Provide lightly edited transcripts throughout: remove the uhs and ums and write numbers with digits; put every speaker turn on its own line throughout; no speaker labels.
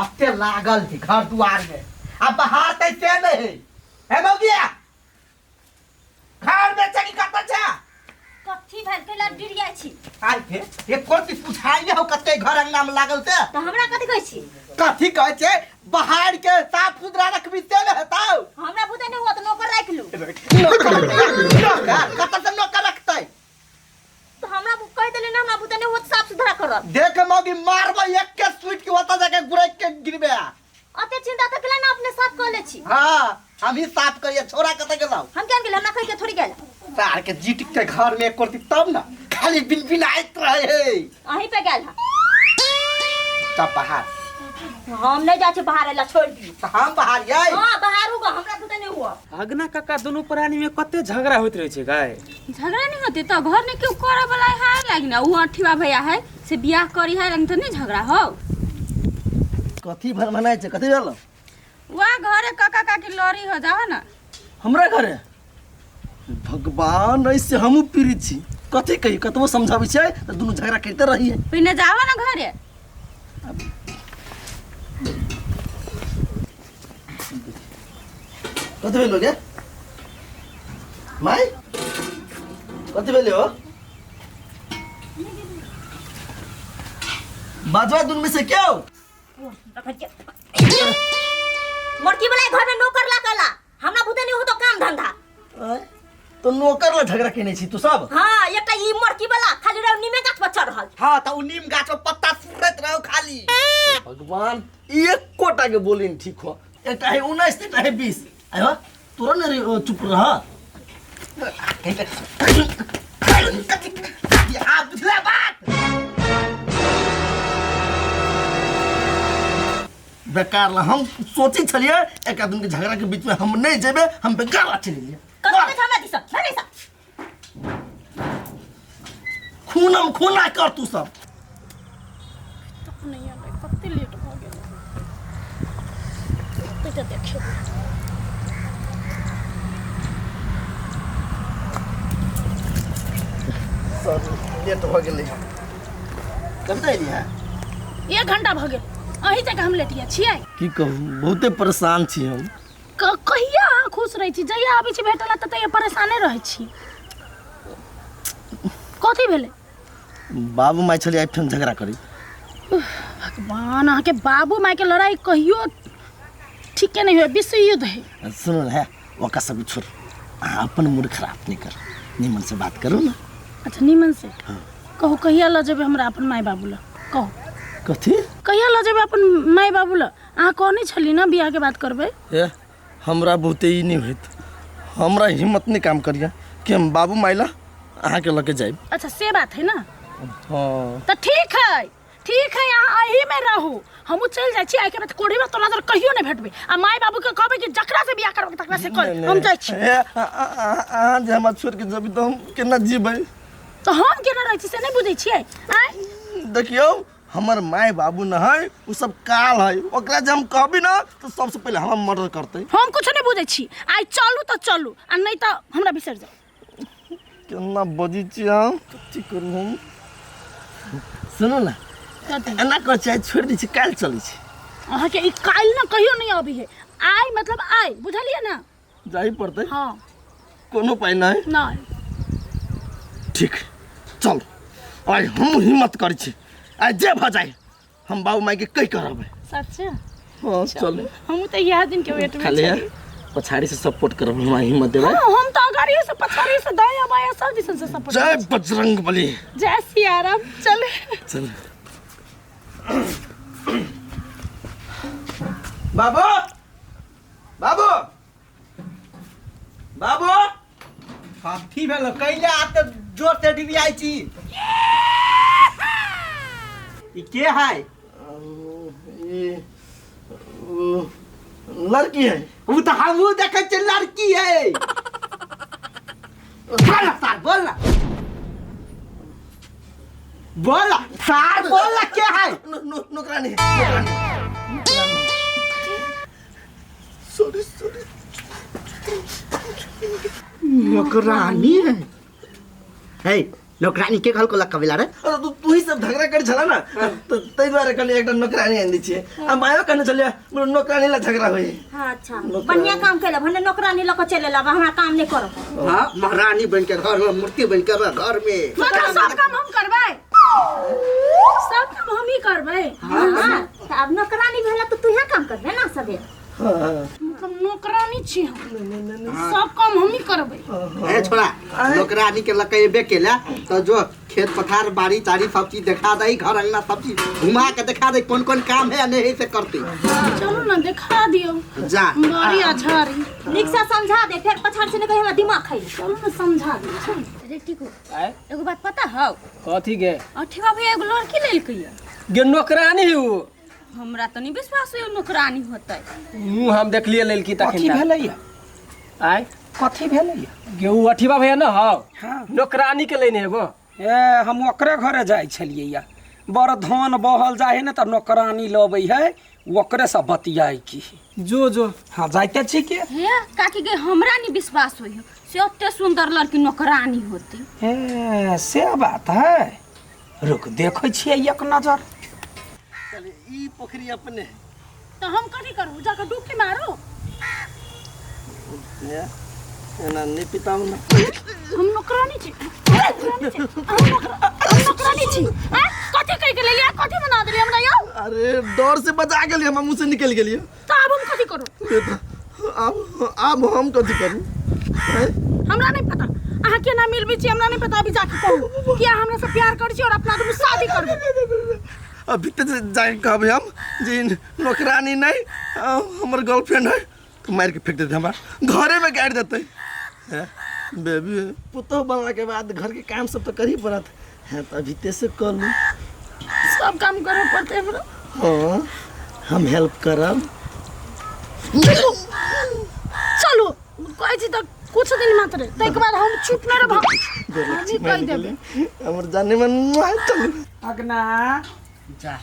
अते लागल छै घर दुआर में आ बाहर ते से नहीं है हे मौगिया घर में छै कि कतऽ छै
कथी भेल कैला डर जाइ छी
आइ के एको चीज पुछाइ नहि हो कते घर अंगना में लागल से
तऽ हमरा कथी कहै छी
कथी कहै छै बाहर के साफ सुथरा रखबी से ने हेतौ
हमरा बुझे नहि हुआ तऽ नौकर राखि लू
नौकर नौकर कतऽ से नौकर रखतै
तऽ हमरा कहि देले ना हमरा बुझे नहि हुआ तऽ साफ सुथरा करब
देख मौगी मारबै एके सुइट के ओतऽ जाके गुरैक के गिरबे
अते चिंता तऽ केला ना अपने साफ कऽ ले छी
हाँ हम ही साफ करिए छोरा कतऽ गेलौ
हम केहन गेल हमरा कहि के थोड़ी गेल
सार के जीट के घर में एक करती तब ना खाली बिन बिन आइत रहे है
अहीं पे गेल हा
तब बाहर
हम नहीं जाइ छी बाहर एला छोड़ दियौ
तऽ हम बाहर यै
हां बाहर होगा हमरा बुते नहीं हुआ
अगना काका दुनू प्राणी में कते झगड़ा होइत रहै छै गाय
झगड़ा नहीं होते तो घर में क्यों करे वाला है लागी ना उ अंठीवा भैया है से बियाह करी है रंग तो नहीं झगड़ा हो
कथी भरमनाइ छै कथी भेल
वह घरे काका काकी लड़ी हो जाओ ना
हमरा घरे भगवान ऐसे हमहूँ पीड़ित छी कथी कही कतबो समझाबै छियै तऽ दुनू झगड़ा करिते रहियै
पहिने जाओ ना घरे
कथी भेलो गे माय कथी भेलै हो बाजवा दुनू में से क्यों
मोटकी वाला घर में नौकर लागला हमरा बुते नहीं हो तो काम धंधा
आँय? तो नौकर ला झगड़ा केने छी तू सब
हाँ एकटा ई मोटकी वाला खाली रहो नीमे गाछ पर चढ़ल
हाँ तऽ उ नीम गाछ पर पत्ता सुरैत रहो खाली
भगवान एकोटा के बोली नहीं ठीक हो एकटा है 19 एकटा है 20 आयो तोरा ने रे, चुप रह
आ बुझला बात
बेकार ला हम सोची छलिए एक आदमी के झगड़ा के बीच में हम नहीं जेबे हम बेकार ला चली लिए
कथी के हमरा दिस नहीं सब
खूनम खूना कर तू सब
तक नहीं आबै कते लेट भऽ गेल एतै तऽ देखियौ
सर लेट भऽ गेलै कब एलियै है
एक घंटा भऽ गेल अहीं तक हम लेटिया छियै
की कहू बहुते परेशान छी हम
कहिया अहाँ खुश रहै छी जहिया आबै छी भेटला तऽ तहिया परेशाने रहै छी कथी भेलै
बाबू माय छलियै एहिठाम झगड़ा करी
भगवान अहाँके बाबू मायके लड़ाई कहियो ठीके नहीं हुए विश्व युद्ध है
सुनू ने ओका सब छोड़ अहाँ अपन मूड खराब नहीं कर निमन से बात करू ना
अच्छा निमन से कहू कहिया लऽ जेबै हमरा अपन माय बाबू लग कहू
कथी
कहिया लऽ जेबै अपन माय बाबू लग अहाँ कहने छली ना बियाहके बात करबै
ए हमरा बहुते ई नहीं होइत हमरा हिम्मत नहीं काम करिया कि हम बाबू माय ला अहाँके लऽ के जायब
अच्छा से बात है ना
हाँ
तऽ ठीक है ठीक है अहाँ एही में रहू हमहूँ चलि जाइ छी आइके बाद कोढ़ीमे तोरा तर कहियो नहि भेटबै आ माय बाबूके कहबै कि जकरा से बियाह करबै तकरा से कर हम जाइ छी
ए, अहाँ जे हमरा छोड़ि के जेबै तऽ हम केना जीबै
तऽ हम केना रहै छी से नहि बुझै छियै आँय
देखियौ हमर माय बाबू न है उ सब काल है ओकरा जे हम कहबी ना तो सबसे पहले हमरा मर्डर करते
हम कुछो नहि बुझै छी आइ चलू तऽ चलू आ नहि तऽ हमरा बिसरि जाउ
केना बजै छी हम कथी करू हम सुनू ना
कथी?
एना कर चाहे छोड़ि दै छी काल्हि चलै छी
अहाँके ई काल्हि ने कहियो नहि अबै है आइ मतलब आइ बुझलियै ने
जाही पड़तै
हाँ
कोनो पाइ नहि
नहि
ठीक चल आइ हम हिम्मत करै छी आइ जे भऽ जाइ हम बाबू मायके कहि कर रहबै
सच
हाँ चल
हमहूँ तऽ इएह दिनके वेट में
खाली
छली
पछाड़ी से सपोर्ट करब हमरा हिम्मत देबै
हाँ हम तऽ अगाड़ियो से पछाड़ियो से दायाँ बायाँ सब दिसन से सपोर्ट
जय बजरंग बली
जय सियाराम चल
चल बाबू बाबू बाबू
कथी भेलो कैले आब तऽ जोर से डिबियाइ छी ई के है
ई उ, लड़की है
उ तऽ हमहूँ देखै छियै लड़की है बोल ना सार बोल ना बोल ना सार बोल ना के है
नौकरानी है नौकरानी सॉरी सॉरी
नौकरानी है हे नौकरानी के कहल को लकवेला रे
अरे तू तू ही सब झगड़ा कर छला ना तो तै दुआरे दुआरे कहलियै एकटा नौकरानी आनि दै छियै। आ मायो कहने छलियै बोलो नौकरानी ला झगड़ा होय।
हाँ अच्छा बढ़िया काम कैला, भने नौकरानी लऽ के चलि एला, हमरा काम नहीं करब।
हाँ महारानी बन के घर में, मूर्ति बन के रह घर में।
मतलब सब काम हम करबै, सब काम हम ही करबै।
हाँ तऽ आब नौकरानी भेला तऽ तू काम करबे ना सबे।
हाँ
मतलब नौकरानी छी हम, सब काम हम ही करबै।
ए छोड़ा, नौकरानी के लके एबे केला तो जो खेत पथार बाड़ी चाड़ी सब चीज देखा दई, घर अंगना सब चीज घुमा के देखा दई, कौन कौन काम है आ नहीं से करती।
चलू ना देखा दियौ
जा
बाड़ी आ झाड़ी।
नीक से समझा दे, फेर पछाड़ से नहीं कही हमरा दिमाग खाई।
चलू ना समझा दियौ।
रे टिकू
आय
एगो बात पता हौ?
कथी गे?
अठीवा भैया एगो लड़की लेलकै या।
गे नौकरानी है उ।
हमरा तऽ नहीं विश्वास होय नौकरानी होतै।
मुँह हम देखलिए लड़की तखन।
कथी भेलैया?
आय
कथी भेलैया?
गे उ अठीवा भैया न हौ।
हाँ।
नौकरानी के लेने एगो।
ए हम ओकरे घरे जाइ छलियै, बड़ धान बहल जाइ है ने तऽ नौकरानी लबै है, ओकरे से बतियाइ की।
जो जो
हाँ जाइते छी के।
हे काकी गे हमरा नहीं विश्वास होय से ओते सुंदर लड़की नौकरानी होती।
ए से बात है, रुक देखै छियै एक नजर।
ई पोखरी अपने
तो हम कथी करू, जाके डुबकी मारू?
एना नहीं पिताऊ ना।
हम नौकरानी छी, हम नौकरानी छी। हैं कथी कहि के लेलियै, कथी बना देलियै हमरा यौ?
अरे डर से बचा गेलियै, हम मुँह से निकलि गेलियै।
तऽ आब हम कथी करू?
आब हम कथी करू?
हमरा नहीं पता अहाँ केना मिलबै छी, हमरा नहीं पता। अभी जाके कहू कि अहाँ हमरा से प्यार करै छी और अपना दुनू शादी करबै।
अभी तऽ जाके कहबै हम जे नौकरानी नहीं हमर गर्लफ्रेंड है, तो मारि के फेंक देतै, हमरा घरे में गाड़ि देतै। बेबी पुतोह बनला के बाद घर के काम सब तो करही पड़त है, तो अभी ते से कर लू।
सब काम करऽ पड़तै हमरा।
हाँ हम हेल्प करब।
चलू कहै छी तऽ कुछ दिन मात्र, ताहिके बाद हम चुप नहि रहब, हमही कहि देबै।
हमर जाने मन चलू।
अगना
जा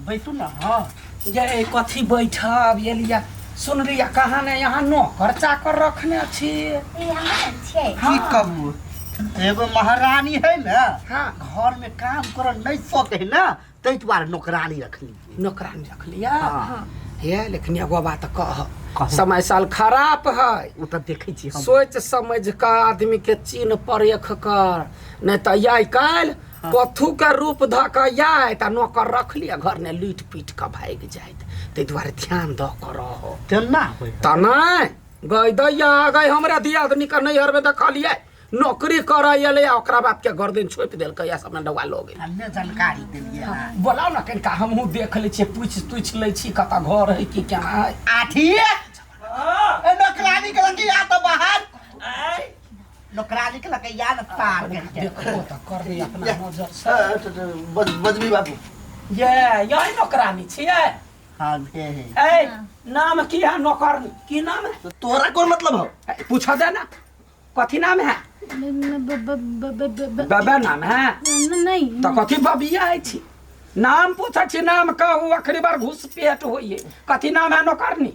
बैसू ना। हाँ
ये कथी बैठब एलिया सुन लिया कहाँ ने यहाँ नौकर चाकर रखने छी।
की कहू, एगो महारानी है ना।
हाँ।
घर में काम कर नहीं सके है ना, ताहि दुआरे नौकरानी रखली।
नौकरानी रखलिया।
हाँ।
हे लेकिन एगो बात कह,
कहू।
समय साल खराब है,
ओ तऽ देखै छी हम।
सोच समझ के आदमी के चिन्ह परख कर, नहीं तऽ आइ काल्हि कथू के रूप धऽ के आय तऽ नौकर रख लिया घर ने लूटि पीट के भागि जायत, ताहि दुआरे ध्यान दऽ के रहो।
तेना होय
तऽ नहि गई दैया गई हमरा दियादनी के नैहर में देखलियै नौकरी करऽ एलै आ ओकरा बाप के गर्दन छोपि देलकै आ सब डबा लऽ गेल।
हमे जानकारी देलियै हँ।
बोलाउ ने कनिका, हमहूँ देख लै छियै, पूछि तुछि लै छी कतऽ घर है की केना है।
आठी ए नौकरानी के लगे आ तो बाहर, नौकरानी के लगे या न पार करके
देखो तऽ करबै अपना नजर से।
बजबी बाबू
ये यही नौकरानी छियै?
हाँ हे हे।
ए नाम की है नौकरनी, की नाम है?
तोरा कोन मतलब हौ?
पूछ दे ना कथी नाम है? बाबा नाम है?
नहीं
तो कथी बबिया है छी? नाम पूछै छी, नाम कहू, आखिरी बार घुस पेट होइए। कथी नाम है नौकरनी?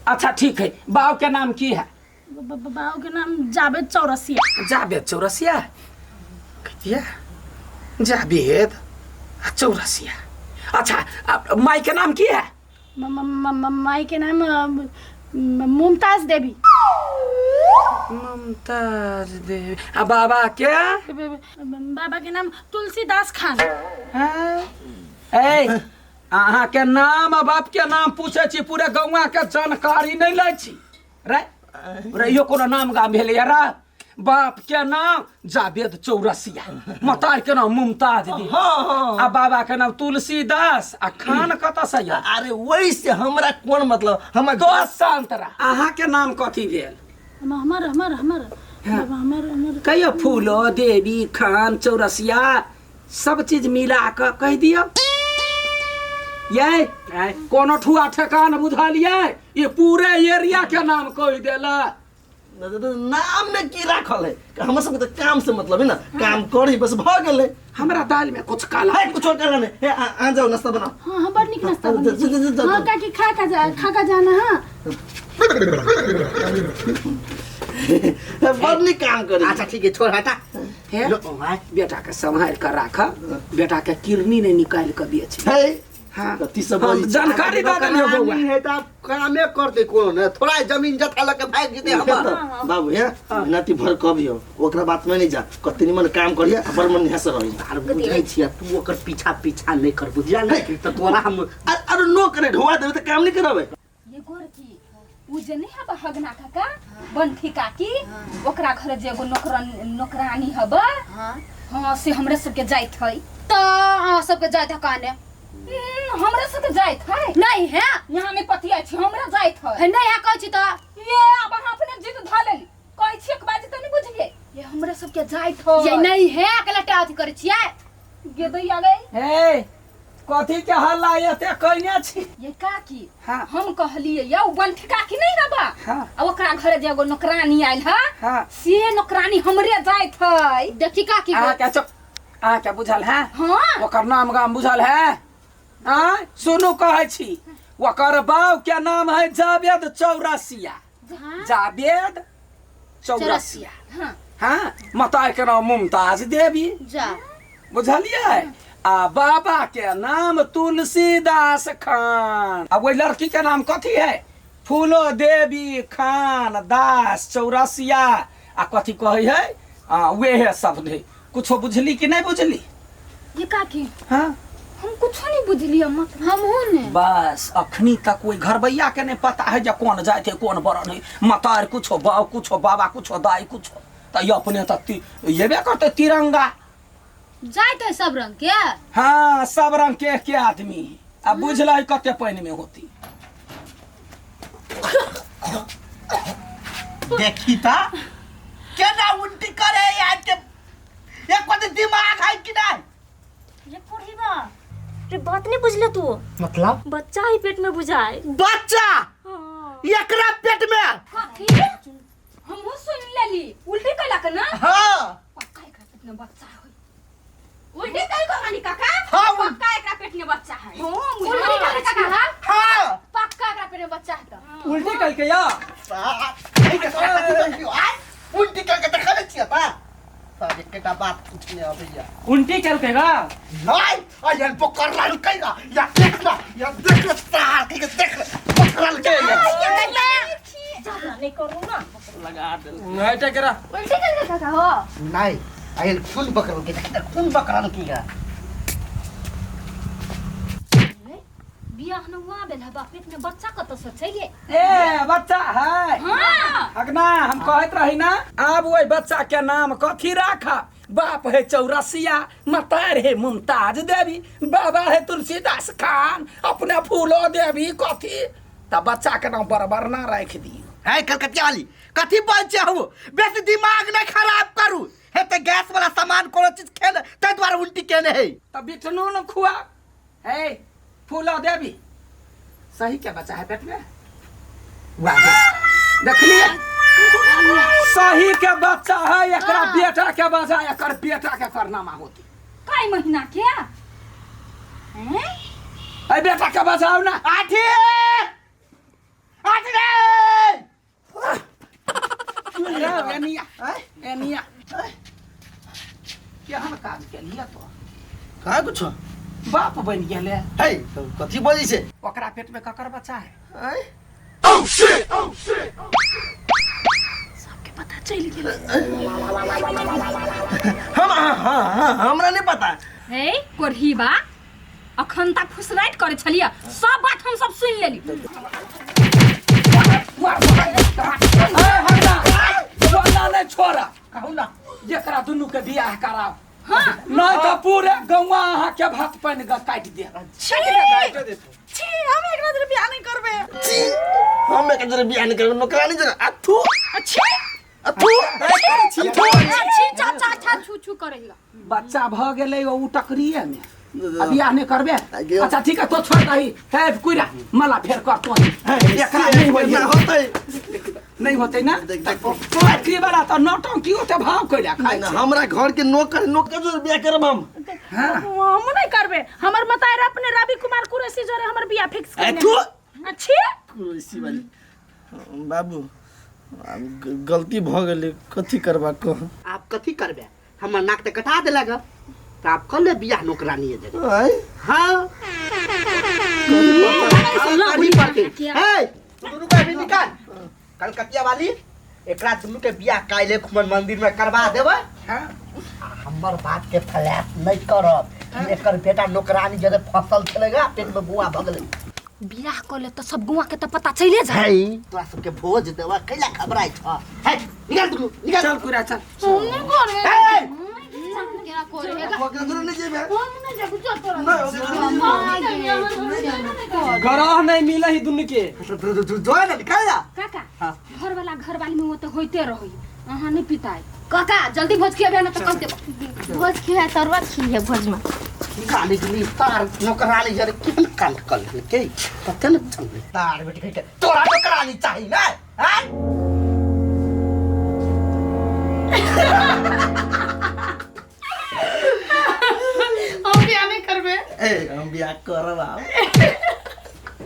अच्छा ठीक है, बाप के नाम की है?
बाबू के नाम जावेद चौरसिया।
जावेद चौरसिया? कथिया जावेद चौरसिया। अच्छा माई के नाम की है?
माई के नाम मुमताज देवी।
मुमताज देवी। आ बाबा के?
बाबा के नाम तुलसीदास खान।
ए अहाँ के नाम आ बाप के नाम पूछै छी, पूरे गौआ के जानकारी नहीं लै छी रे। रे यो कोनो नाम गाम भेलै रे? बाप के नाम जावेद चौरसिया, मतार के नाम मुमताज देवी,
हाँ
आ बाबा के नाम तुलसीदास, आ खान कतऽ से आयल?
अरे वही से हमरा कोन मतलब, हमर
दोस्त शांत रह। अहाँ के नाम कथी भेल?
हमर हमर हमर हमर हमर
कहियो फूलो देवी खान चौरसिया सब चीज मिला कऽ कहि दियौ। ये कोनो ठुआ ठेकान बुझलियै? ये पूरे एरिया के नाम कहि देला।
नाम में की राखल है, हमर सबके तऽ काम से मतलब है ना, काम करी बस भऽ गेलै।
हमरा दाल में कुछ काला
है, कुछ और काला नहीं है। आ जाओ नाश्ता बनाओ।
हाँ हाँ बड़ निक नाश्ता बनै छै। हाँ काकी खा का जा, खा का जाना। हाँ
बड़ नीक काम करे।
अच्छा ठीक है, छोड़ हटा।
हे?
लो, आय।
बेटा के सम्हारि कऽ राख, बेटा के किरनी नहीं निकालि कऽ बेच।
हे
हाँ।
कथी सब
हम
बजै छी?
जानकारी दऽ देलियौ बौआ।
नौकरानी है तऽ कामे करते कोनो ने, थोड़ा जमीन जथा लऽ के भागि जेतै हमर।
बाबू हे नाती भर कबियो ओकरा बात में नहीं जा, कते निमन काम करिए आ बड़ मन यहाँ से रही।
आर बुझै छियै तू ओकर पीछा पीछा नहीं कर, बुझिया नहीं तऽ तोरा हम
अरे अरे नो करे ढोआ देबे तऽ काम नहीं करबे।
ये गोरकी उ जे नहीं हब हगना काका बंठी काकी, ओकरा घर जे एगो नौकरानी हब। हाँ, से हमरे सबके जाइत है।
तो अहाँ सबके जाइत है काने?
हमरे सबके जाइत है।
नहीं है।
यहाँ में पतिया छी, हमरा जाइत है।
है नहीं है कहै छी तऽ।
ये अब अहाँ अपने जिद धऽ लेली, कहै छी एक बाजी तऽ नहीं बुझलियै, ये हमरे सबके जाइत है।
ये नहीं है अकेला टा अथी करै छियै।
गेदैया गई।
हे कथी के हल्ला एते कइने छी?
ये काकी
हाँ।
हम कहलिए या उ बंठी काकी नहीं हबा।
हाँ।
आ ओकरा घर जे एगो नौकरानी आयल है।
हाँ।
से नौकरानी हमरे जाइत है।
देखी काकी
अहाँ के चुप, अहाँ के बुझल है?
हाँ।
ओकर नाम गाम बुझल है? आँ सुनू कहै छी, ओकर बाप के नाम है जावेद चौरसिया। जावेद चौरसिया।
हाँ।
हाँ, माता के नाम मुमताज देवी।
जा।
बुझलियै? आ बाबा के नाम तुलसीदास खान। आ वही लड़की के नाम कथी है? फूलो देवी खान दास चौरसिया। आ कथी कहै है? आ वे है सब ने। कुछो बुझली कि नहीं बुझली?
ये काकी
हाँ
हम कुछो नहीं बुझली अम्मा।
हमहू ने।
बस अखनी तक कोई घरबैया के नहीं पता है जे कौन जाए थे कौन बरन है। मतार कुछो बाव कुछो बाबा कुछो दाई कुछो। तो ये अपने तक ये करते तिरंगा
जाइत है सब रंग के।
हाँ सब रंग के आदमी। अब बुझल है कते पानी में होती।
देखी ता केना उल्टी करे यार के, एक कोई दिमाग है कि नहीं?
ये कोढ़ीबा रे बात नहीं बुझले तू।
मतलब
बच्चा ही पेट में बुझाए।
बच्चा
हाँ।
एकरा पेट में
कथी? हमहू सुन लेली उल्टी कैलक ना।
हाँ
पक्का एकरा पेट में बच्चा है। उल्टी कैल को मानी काका?
हाँ,
पक्का एकरा पेट में बच्चा है।
हां उल्टी कैल काका?
हां
पक्का एकरा पेट में बच्चा है तो।
उल्टी कैल के या
उल्टी कैल के देखा छियै ता सब एकटा बात पूछने अबैया।
उल्टी कैल के गा
नहीं अयन पकड़ लाल कइगा या देख ना या देख ले सार के देख ले पकड़ लाल के
ज्यादा नहीं करू ना
लगा दे नहीं टकरा।
उल्टी कैल के काका हो?
नहीं अयन खून पकड़ के देख खून पकड़ के गा।
बियाह न हुआ बेल हबा पेट में बच्चा कत से छै ये?
ए बच्चा है।
हां
अगना हम कहत रही ना, आब ओइ बच्चा के नाम कथी राखा? बाप है चौरसिया, मतार है मुमताज देवी, बाबा है तुलसीदास खान, अपने फूलो देवी कथी। त बच्चा के नाम बराबर ना राख दियो।
है कलकतिया वाली कथी बोल चाहू, बेसी दिमाग नहीं खराब करू। हे त गैस वाला सामान कोनो चीज खेल तै द्वारा उल्टी केने है।
त बिटनू न खुआ। हे फूलो देवी सही के बच्चा है पेट में? वाह देखलिए सही के बच्चा है। एकरा बेटा के बजा एकर बेटा के करनामा होती।
कई महीना के हैं?
ए बेटा के बजाओ ना।
आठी आठी रे।
अरे एनिया एनिया केहन काज के लिए तो
कहाँ कुछ
बाप बन गेले।
हे कथी बजै छै?
ओकरा पेट में ककर बच्चा है?
आय
सबके पता चलि गेल।
हम हां हां हमरा नहीं पता।
हे कोढ़ीबा अखन तक फुसराइट करे छलियै, सब बात हम सब सुन लेली।
नहीं छोड़ा कहू ना एकरा दुनू के बियाह कराओ। हाँ नहीं तो पूरे गौवा अहाँ के भात पानि काटि दे।
छी हम एकरा जरे बियाह नहीं करबे।
छी हम एकरा जरे बियाह नहीं करबे। नौकरानी जरे अथू
छी
अथू
छी
छी चाचा छा छू छू करेगा।
बच्चा भ गेलै ओ टकरिए में अब बियाह नहीं करबे। अच्छा ठीक है तो छोड़ दही। हे कुइरा मला फेर कर तो एकरा नहीं होई
होतै
नहीं होतै ना। टकरी वाला तो नौटंकी होते भाव कइला खाइ
ना। हमरा घर के नौकर नौकर जरे बियाह करब हम।
हां
हम नहीं करबे। हमर मतार अपने रवि कुमार कुरैशी जरे हमर बियाह फिक्स करने।
अथू
अच्छी
कुरैशी वाली बाबू आब गलती भऽ गेलै, कथी करबा कह?
आब कथी करबे, हमर नाक तऽ कटा देलक, तऽ आब कल बियाह नौकरानी जगह।
आँय?
हाँ, करही पड़तै। हे, तू दुनू के अभी निकाल कलकतिया वाली, एकरा दुनू के बियाह काल्हि खुमन मंदिर में करवा देबै। आ हमर बात के फ्लैश नहीं करब कि एकर बेटा नौकरानी जरे फसल छलेगा, पेट में बुआ भऽ गेलै।
बियाह कऽ ले तऽ सब गुआ के तऽ पता चले जाए।
है, तोरा सबके भोज देबा, कैला घबराइ छ? है, निकाल दुनू, निकाल।
चल कुरा, चल।
हे,
ओकरा दुनू नहि जेबै।
ग्रह नहीं मिले ही दुनू के।
जो है ना, निकाल जा।
काका,
हाँ।
घर वाला घर वाली में वो तो होते रही, अहाँ नहीं पिताई। काका, जल्दी भोज खियाबे ना तो कह देबो।
भोज खिया, तरुआ खिया भोज में।
निकाली के तार नौकरानी जरे केहन कांड कर के पते न चलले। तार बेटी के तोरा नौकरानी चाही ना? हैं?
हम बियाह नहीं करबे।
ए, हम बियाह करब आब।